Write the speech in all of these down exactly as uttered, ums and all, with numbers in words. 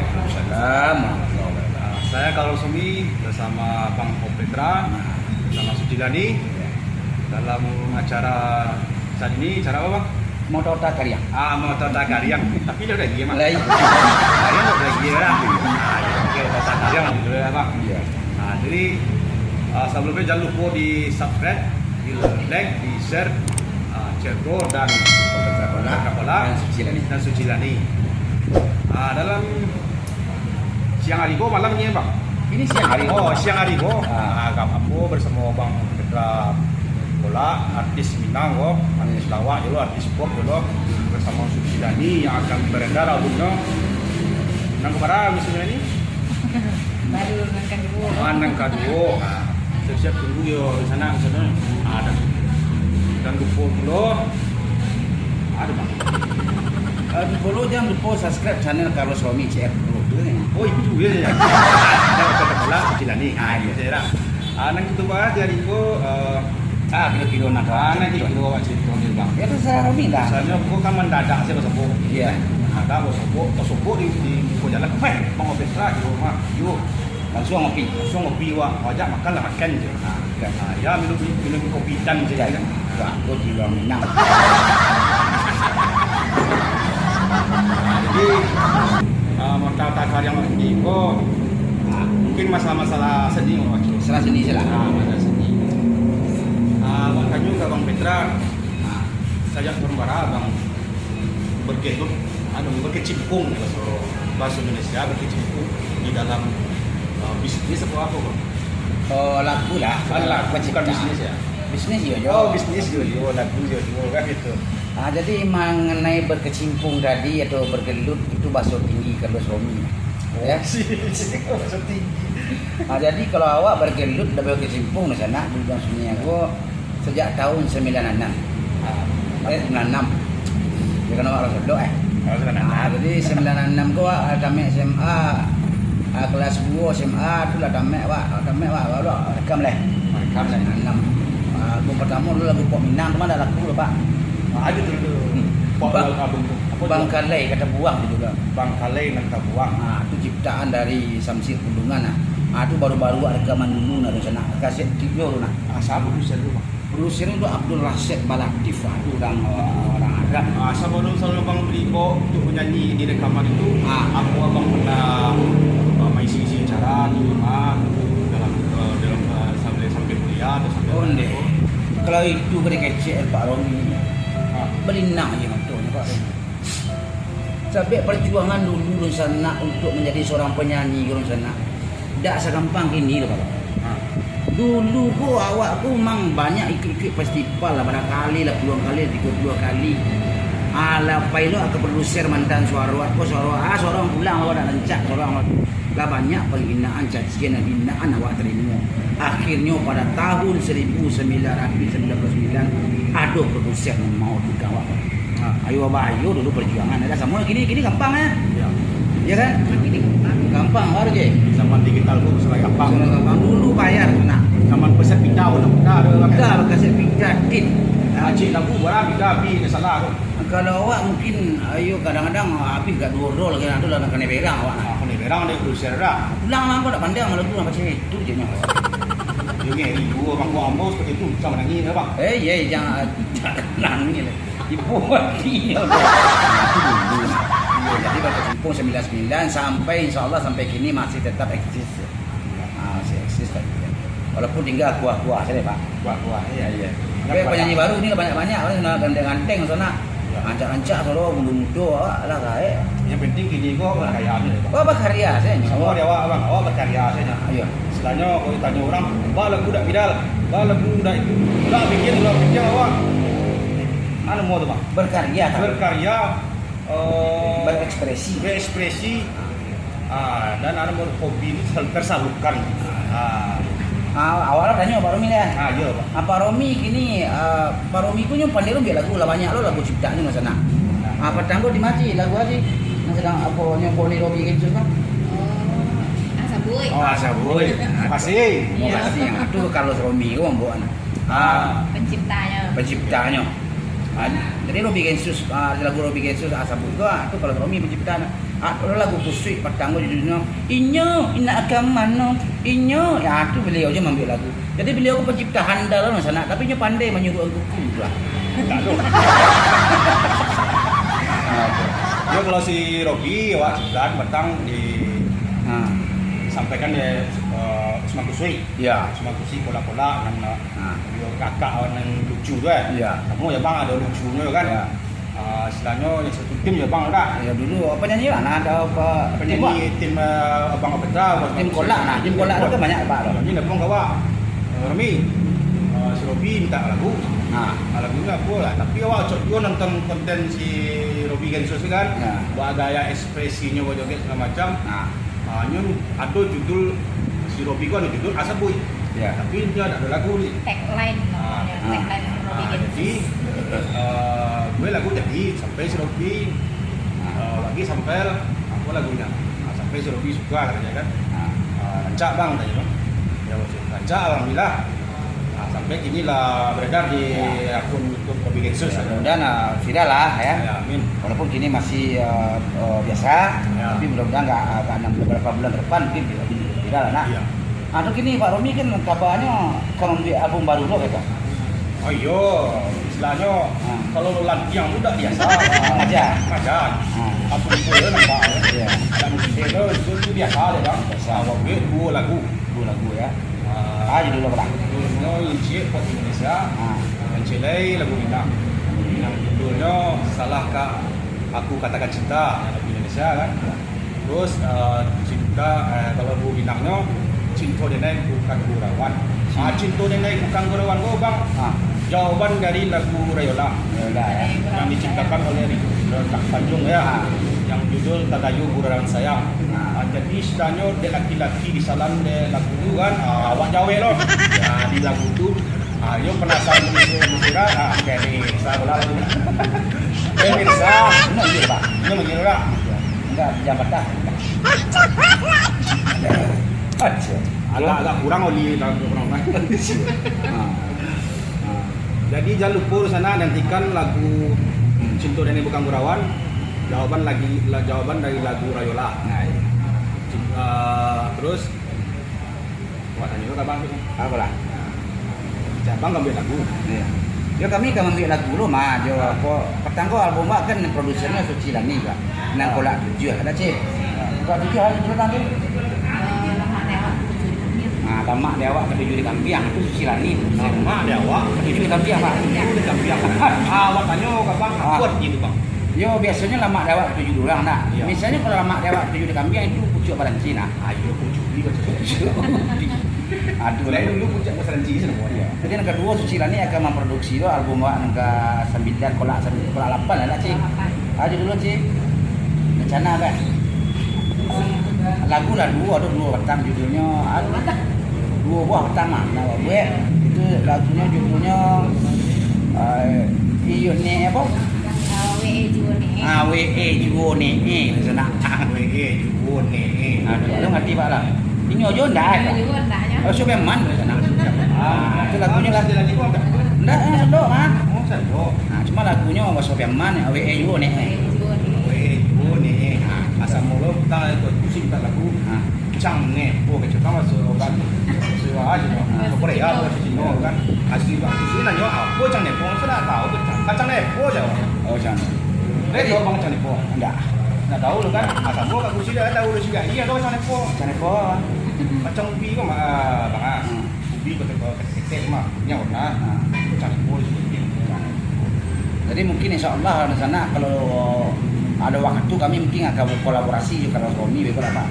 Waalaikumsalam warahmatullahi wabarakatuh. Ah, saya Carlos Romi bersama Bang Opetra, bersama Sucilani, dalam acara saat ini, acara apa, Bang? Motota Kariang. Ah, Motota Kariang. Tapi dia udah iya, Bang. Lah, iya. Kariang udah iya, lah. Ah, iya, oke, Motota Kariang gitu ya, Bang. Iya. Ah, jadi, ah, sebelumnya jangan lupa di subscribe, di like, di share, ah, Cergo dan Coca-Cola dan Sucilani. Dan Sucilani. Ah, dalam siang hari ko, malam ni, Bang? Ini siang hari ko. Oh, siang hari ko. Ah. Ah, agak apa bersama Bang Petra Bola, artis Minang ko, artis lawak juo, artis pop juo, bersama Sucilani yang akan beredar albumnya. Nang kemana Sucilani? Baru nang kaduo. Ah, nang kaduo. Ah, siap-siap tunggu yo di sana, di sana. Ada. Dan lupo pulo. Ada, Bang. Eh, lupo pulo, jangan lupo subscribe channel Carlos Romi C R Pro tu, eh. Oh, itu ya, ya. Jangan lupa Sucilani. Ah, iya. Saya dah. Ah, nang itu, Bang, jadi ko, eh, ah, kira-kira nak, ah, nang kira-kira awak cerita ni, Bang. Ya, terserah Romi lah. Misalnya, ko kan mendadak saja basobok. Iya. Ada basobok, basobok di, di muka jalan. "Weh, Bang Opetra di rumah." Yo. Langsung ngopi. Langsung ngopi, wak. Awak ajak makan lah, makan je. Ah, kan. Ah, ya, minum, minum kopi hitam je, kan. Wah, ko jiwa Minang. Jadi, ah, Motota Kariang ko, ah, mungkin masalah-masalah seni, Bang. Masalah seni je lah. Ah, masalah seni. Ah, Bang, tanyo ka Bang Petra. Ah, sajak pambara Bang bergelut, anu, berkecimpung, bahaso, bahaso Indonesia, berkecimpung di dalam, ah, bisnis atau apa, Bang? Oh, lagu lah. Ah, lagu, bukan bisnis, ya? Bisnis, yo, yo. Oh, bisnis, yo, yo, lagu, yo, yo, kan gitu. Ah, jadi mengenai berkecimpung tadi atau bergelut, itu bahaso tinggi Carlos Romi. Oh, ya. Bahaso tinggi. Ah, jadi kalau awak bergelut, dah berkecimpung di sana, di Lubang Sungai ko, sejak tahun sembilan enam. Ah. Eh, sembilan enam. Dia kan awak Rasulullah, eh. Oh, sembilan enam. Ah, jadi sembilan enam ko, ah, tamat S M A, ah, kelas duo S M A tu lah tamat, wak. Tamat, wak, baru rekam lah. Rekam lah. Sembilan enam. Ah, album pertama dulu lagu Pop Minang, cuma tak laku lah, Pak. Ah, ada tu dulu. Hmm. Pop Bang, album tu. Apa tu? Bangkalai Ka Tabuang tu juga. Bangkalai Ka Tabuang. Ah, tu ciptaan dari Samsir Pundungan, ah. Ah, tu baru-baru rekaman dulu, nah, di sana. Kaset tigo tu, nah. Ah, siapa produser tu, Bang? Produser tu Abdul Rasyid Balatif, ah, tu urang, eh, urang Arab. Ah, sabalum, sabalum Abang bari baok untuak manyanyi di rekaman itu, ah, apo Abang pernah, eh, maisi-isi acara di rumah, dalam, eh, dalam, eh, sambil, sambil kuliah atau sambil... Oh, ndeh. Kalau itu ka dikecek Pak Romi, ah, balinang je matonyo, Pak Romi. Sabab perjuangan dulu dunsanak untuak manjadi saurang panyanyi dunsanak, dak sagampang kini doh, Pak. Ha. Dulu ko awak ko memang banyak ikuik-ikuik festival lah, barangkali lah puluah kali, tigo puluah kali. Alah, pai lo ka produser mantan suaro awak ko, suaro, ah, suaro ang pulang, awak dak rancak, suaro ang. Lah banyak penghinaan, cacian, hinaan awak tarimo. Akhirnyo pada tahun seribu sembilan ratus sembilan puluh sembilan, ado produser nan mau tukang awak. Ha. Ayo, Abah, ayo dulu perjuangan. Dah samo kini, kini gampang, eh. Ya. Ya kan? Kini gampang. Gampang, baru je. Zaman digital tu sudah gampang. Sudah gampang. Dulu bayar, nak. Zaman kaset pita, udah pita ada, kan? Pita, kaset pita, tit. Acik lagu, barang pita, api, dia salah tu. Kalau awak mungkin, ayo, kadang-kadang habis gak dua roll, kan, tu lah nak kena berang awak, nah. Ah, kena berang dia produser dah. Pulang lah, kau dak pandai sama lagu, apa sih? Itu je, nyo. Dia ngeri dua, Bang. Kau ambo seperti itu, bisa menangis, ya, Bang? Eh, iya, jangan, jangan nangis. Ibu hati. Itu dulu. Iya, jadi berkecimpung sembilan sembilan sampai, insya Allah, sampai kini masih tetap eksis. Ah, masih eksis tadi. Walaupun tinggal kuah-kuah saja, Pak. Kuah-kuah, iya. Iya. Tapi penyanyi baru ni banyak-banyak, orang nak ganteng-ganteng, sana. Iya. Rancak-rancak, solo, mudo-mudo, awak lah gaek. Yang penting kini ko berkarya ni, Pak. Oh, berkarya saja. Sama di awak, Bang. Awak berkarya saja. Iya. Istilahnya, kalau ditanya orang, "Bang, lagu dak viral, bang, lagu dak itu, dak bikin, dak bikin awak." Anu mau tu, Bang? Berkarya, tapi berkarya, eh, berekspresi. Berekspresi. Ah, dan anu mau hobi itu sal-, tersalurkan. Ah. Ah, awak lah tanyo Pak Romi lah. Ah, iya, Pak. Ah, Pak Romi kini, ah, Pak Romi ko nyo pandai lo buek lagu lah, banyak lo lagu ciptaan nyo lah sana. Ah, patang ko di Maji, lagu Haji. Nan sadang apo nyo Boni Robi Gensus tu? Oh, ah, Sabuik. Oh, ah, Sabuik. Makasih. Iya. Makasih. Ah, tu Carlos Romi ko mambuek, nah. Ah. Penciptanyo. Penciptanyo. Ah, jadi Robi Gensus, ah, lagu Robi Gensus, ah, sabuik tu, ah, tu kalau Romi pancipta, ah, lagu Kusuik patang tu judulnyo, Inyo, Indak Ka Mano, Inyo. Ya, tu baliau je mambuek lagu. Jadi baliau ko pancipta handal lah sanak, tapi inyo pandai manyuruak kuku tu lah. Yo, kalau si Robi, awak ciptaan patang di, ah, sampaikan di, eh, Usman Kusuik. Ya. Usman Kusuik kolak-kolak nan, ah, Ha. Yo, kakak nan lucu tu, eh. Iya. Samo jo abang ado lucunyo kan. Iya. Ah, istilahnyo yang satu tim jo abang tu dah. Yo, dulu apo nyanyi lah, nah, ado apo tim, Pak? Penyanyi tim, eh, Abang Petra, Tim Kolak, nah, tim Kolak tu kan banyak, Pak, tu. Nyanyi Abang kawa. Eh, Romi. Eh, si Robi minta lagu. Ha. Ah, lagunyo apo lah. Tapi awak cocok juo nonton konten si Robi Gensus tu kan. Ya. Buat gaya ekspresinyo, bajoget segala macam. Ha. Ah, nyo ado judul, si Robi ko ado judul Asabuik. Ya. Tapi inyo dak ado lagu ni. Tagline Ah, namonyo, ah, tagline Robi ah, Gensus. Jadi, eh, gue lagu jadi sampai si Robi, Ah. eh, lagi sampai apa lagunya. Ah, sampai si Robi suka katanya kan. Ah. Ah, rancak bang, katanya bang. Ya, maksud rancak, alhamdulillah. Nah, sampai kini lah beredar di Ya. akun YouTube Robi Gensus. Ya, mudah-mudahan, ah, viral lah, ya. Ya, amin. Walaupun kini masih, ah, ah, biasa, Ya. tapi mudah-mudahan nggak, ah, nggak enam, beberapa bulan ke depan mungkin viral, viral lah, nah. Ya. Ah, tu kini Pak Romi kan kabarnyo ka mambuek album baru lo, kato. Oh, iyo, istilahnyo Ha. kalau lantiang tu dak biasa. Maja. Maja. Ha. Apa tu yo nampak. Ya. Dak mungkin tu, itu, itu biasa je, bang. Biasa. Awak buek duo lagu. Duo lagu, ya. Ah, Ah, judul apo lah? Judulnyo Incik Pop Indonesia. Ah. Yang ciek lai lagu Minang. Yang judulnyo Salahkah Aku Katakan Cinta, lagu Indonesia kan. Terus, ah, cinta, eh, kalau lagu Minangnyo Cinto Denai Bukan Gurauan. Ah, Cinto Denai Bukan Gurauan ko, bang. Ah. Jawaban dari lagu Rayola. Rayola, ya. Yang diciptakan oleh Ridho Tanjung, ya. Ah. Yang judul Tadayu Gurauan Sayang. Ah. Ah, jadi, istilahnyo dek laki-laki disalam dek lagu tu kan. Ah, awak jawek lo. Ah, di lagu tu, ah, yo penasaran di Mesir, ah, kayak ni, salah lagu. Kayak ni, sah. Benar, iya, Pak. Benar, benar, Pak. Enggak, jam patah. Aduh. Agak-agak kurang oli, agak kurang. Ha. Ha. Jadi, jangan lupa di sana nantikan lagu Cinto Denai Bukan Gurauan. Jawaban lagi, la-, jawaban dari lagu Rayola. Nah, iya. Cin-, eh, terus, awak tanyo ka abang tu. Apo lah? Cak abang ka ambiak lagu. Iya. Yo, kami ka ambiak lagu lo mah, jo Ah. apo, patang ko album awak kan produsernyo Suci Lani ka. Nan Ah. Kolak Tujuah, ada, Cik? Ah. Kolak Tujuah, ada judul tadi? Eh, Lamak Dek Awak Katuju di Kambiang. Ah, Lamak Dek Awak Katuju di Kambiang, itu Suci Lani. Lamak Dek Awak Katuju di Kambiang, Pak. Katuju di Kambiang. Ah, awak tanyo ka abang, Ah. apo arti tu, bang? Yo, biasonyo Lamak Dek Awak Katuju di Urang, nah. Iya. Misalnyo kalau Lamak Dek Awak Katuju di Kambiang, itu pucuak baranci, nah. Ayo, pucuak ni, pucuak. Ado Lain lai. Dulu puncak Mas Ranji sih namanya. Jadi, nan kaduo, Suci Lani akan mamproduksi lo album awak nan ka sambilan, kolak sambilan, kolak lapan lah, Cik. Kolak lapan. Ah, judulnyo, Cik. Rencana, kan? Lagu lah duo, ado duo batang judulnyo, ado duo buah batang mah, nak buek. Itu lagunyo judulnyo, eh, Iyo Ne apo? Ah, W E Juo Ne. Ah, W E Juo Ne, eh, sanak. W E Juo Ne, eh. Aduh, lu ngerti, Pak, lah. Inyo jo ndak, Inyo Pak. Juo ndak, nyo. Oh, Superman, sanak. Ah, itu lagunyo lah. Ndak, eh, sendok, Pak. Oh, sendok. Nah, cuma lagunyo bahasa Piaman, W E Juo Ne, eh. W E Juo Ne. W E Juo Ne, eh. Ah, asal mula kita itu pusing tak lagu. Ah. Cang Nepo, kecil kan, bahasa Ogan. Bahasa Ogan aja, no. Ah. Bahasa Korea, Cino. Bahasa Cino, kan. Asli, Pak, di sini nanya, apa Cang Nepo? Saya tak tahu, Cang. Kan Cang Nepo aja, Bang. Oh, Cang Nepo. Eh, tahu Bang Cang Nepo? Enggak. Nggak tahu lu, kan? Ah, sama Kak Gusi dah tahu lu juga. Iya, tahu Cang Nepo. Cang Nepo. Macam ubi kok, Bang, ah. Hmm. Ubi kau tengok ketek-ketek mah, punya warna. Hmm. Cang Nepo di sini. Jadi mungkin insya Allah di sana kalau ada waktu kami mungkin akan berkolaborasi kalau Romi beko lah, Pak.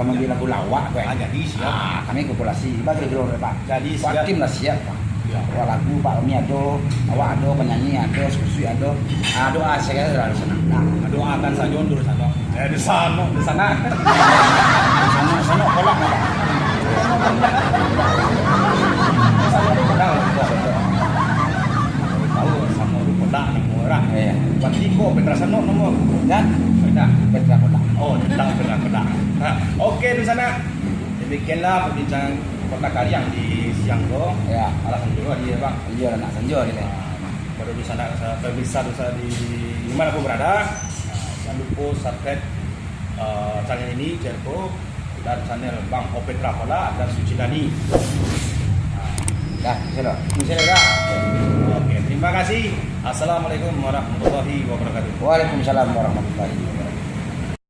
Kami di lagu lawak, Pak. Ah, jadi siap. Ah, kami kolaborasi. Bagi dulu, Pak. Jadi, Pak siap. Tim lah siap, Pak. Iya. Awak lagu, Pak Romi ado, awak ado, penyanyi ado, susu ado. Ah, doa saya lah di sana. Nah. Doakan saja untuk di sana. Eh, di sana, di sana. Di sana, sana kolak, Pak. Di sana kolak, Pak. Tahu, sama lu kolak, ni orang. Iya. Berarti kok Petra Sanok nomor? Kan? Petra. Petra Kolak. Oh, tentang Petra Kolak. Ha, oke, di sana. Demikianlah perbincangan Kota Kariang di siang ko. Ya. Alhamdulillah, dia, Bang. Iya, nak senja dia. Ah, Pada pemirsa, pemirsa dosa di, di mana pun berada, nah, jangan lupa subscribe uh, channel ini, channel ko, dan channel Bang Opetra Pala dan Suci Dani. Nah, Dah, sudah. Bisa dah? Oke, terima kasih. Assalamualaikum warahmatullahi wabarakatuh. Waalaikumsalam warahmatullahi wabarakatuh.